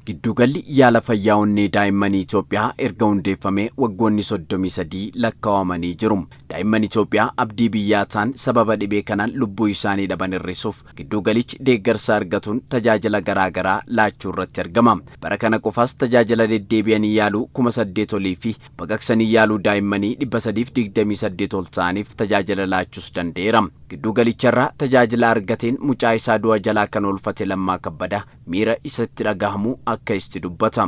Giddugalli yaala fayyaa onnee daa'immanii Itoophiyaa erga hundeeffamee waggoonni 33 lakkaawamanii jiru. Daa'imman Itoophiyaa abdii biyyaa ta'an sababa dhibee kanaan lubbuu isaanii dhaban hir'isuuf giddugalichi deeggarsa argatuun tajaajila garaa garaa laachuu irratti argama. Bara kana qofaas tajaajila deddeebi'anii yaaluu 8,000 olii fi baqaqsanii yaaluu daa'immanii 328 ol ta'aniif tajaajila laachuus danda'eera. Giddugalicharraa tajaajila argateen mucaa isaa du'a jalaa kan oolfate Lammaa Kabbadaa miira isatti dhagahamu akka itti dubbata.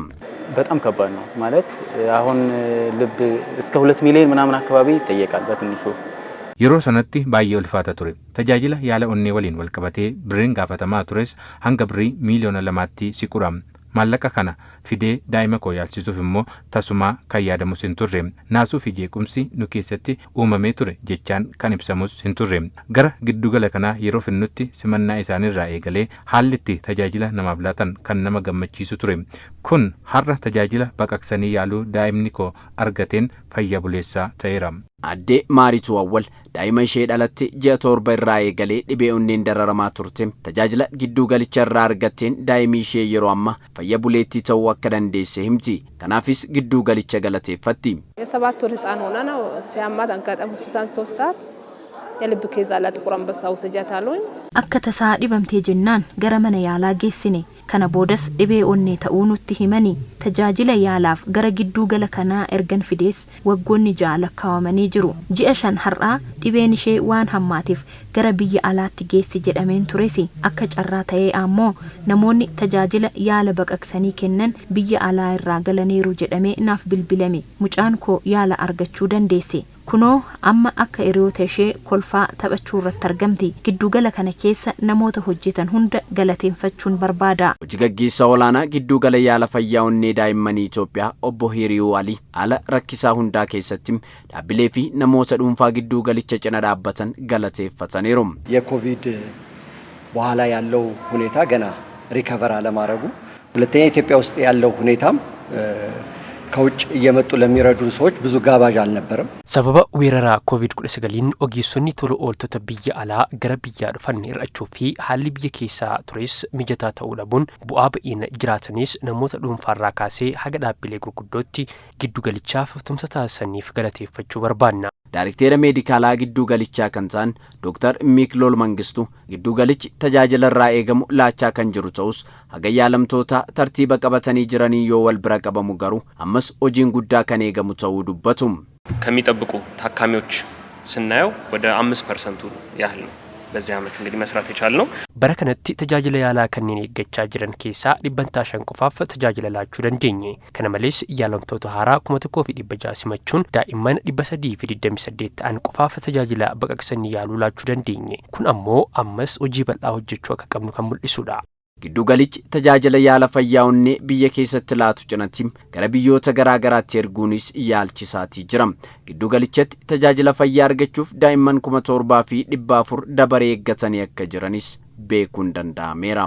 በጣም ከባድ ነው ማለት አሁን ልብ እስከ 2 ሚሊዮን ምናምን አካባቢ ይጠየቃል በትንሹ። Yeroo sanatti baay'ee ulfaata ture. Tajaajila yaala onnee waliin walqabatee birriin gaafatamaa tures hanga birrii 2 miiliyoona siqudha. Maallaqa kana fidee daa'ima koo yaalchisuuf immoo tasumaa kan yaadamus hin turre. Naasuu fi jeequmsi nu keessatti uumamee ture jechaan kan ibsamus hin turre. Gara giddugala kanaa yeroo finnutti simannaa isaaniirraa eegalee haalli itti tajaajila namaaf laatan kan nama gammachiisu ture. Kun har'a tajaajila baqaqsanii yaaluu daa'imni koo argateen fayya buleessaa ta'eera. Addee Maarituu Awwal daa'ima ishee dhalatte ji'a 7 irraa eegalee dhibee onneen dararamaa turte tajaajila giddugalicha irraa argatteen daa'imni ishee yeroo amma fayya buleettii ta'uu akka dandeesse himti. Kanaafis giddugalicha galateeffatti. የሰባት ወር ህፃን ሆና ነው ሲያማት አጋጣሚ ሆስፒታል ስወስዳት የልብ case አላት ጥቁር አንበሳ ውሰጃት አሉኝ። Akka tasaa dhibamtee jennaan gara mana yaalaa geessine. Kana boodas dhibee onnee ta'uu nutti himani. Tajaajila yaalaaf gara gidduu gala kanaa ergan fidees waggoonni 6 lakkaawamanii jiru. Ji'a 5 har'aa dhibeen ishee waan hammaateef gara biyya alaatti geessi jedhameen tures. Akka carraa ta'ee ammoo namoonni tajaajila yaala baqaqsanii kennan biyya alaa irraa galaniiru jedhamee naaf bilbilame. Mucaan koo yaala argachuu dandeesse. Kunoo amma akka hiriyoota ishee kolfaa taphachuu irratti argamti. Giddugala kana keessa namoota hojjetan hunda galateeffachuun barbaada. Hojii gaggeessaa olaanaa giddugala yaala fayyaa onnee daa'immanii Itoophiyaa obbo Hiriyuu Alii haala rakkisaa hundaa keessatti dhaabbilee fi namoota dhuunfaa giddugalicha cina dhaabbatan galateeffataniiru. የኮቪድ በኋላ ያለው ሁኔታ ገና recover አለማድረጉ፣ ሁለተኛ ኢትዮጵያ ውስጥ ያለው ሁኔታም ከውጭ እየመጡ ለሚረዱን ሰዎች ብዙ ጋባዥ አልነበረም። Sababa weeraraa COVID-19n ogeessonni tola ooltota biyya alaa gara biyyaa dhufan hir'achuu fi haalli biyya keessaa tures mijataa ta'uu dhabuun bu'aa ba'iin jiraatanis namoota dhuunfaarraa kaasee haga dhaabbilee gurguddootti giddugalichaaf tumsa taasisaniif galateeffachuu barbaanna. Daarikteera meedikaalaa giddugalichaa kan ta'an Dr. Miiklool Mangistu giddugalichi tajaajila irraa eegamu laachaa kan jiru ta'us haga yaalamtoota tartiiba qabatanii jiranii yoo wal bira qabamu garuu ammas hojiin guddaa kan eegamu ta'uu dubbatu. ከሚጠብቁ ታካሚዎች ስናየው ወደ 5 ፐርሰንቱ ያህል ነው በዚህ ዓመት እንግዲህ መስራት የቻልነው። Bara kanatti tajaajila yaalaa kanneen eeggachaa jiran keessaa 5% qofaaf tajaajila laachuu dandeenye. Kana malees yaalamtoota haaraa 1600 simachuun daa'imman 328 ta'an qofaaf tajaajila baqaqsanii yaaluu laachuu dandeenye. Kun ammoo ammas hojii bal'aa hojjechuu akka qabnu kan mul'isudha. Giddugalichi tajaajila yaala fayyaa onnee biyya keessatti laatu cinatti gara biyyoota garaa garaatti erguunis yaalchisaatii jira. Giddugalichatti tajaajila fayyaa argachuuf daa'imman 7400 dabaree eeggatanii akka jiranis beekuun danda'ameera.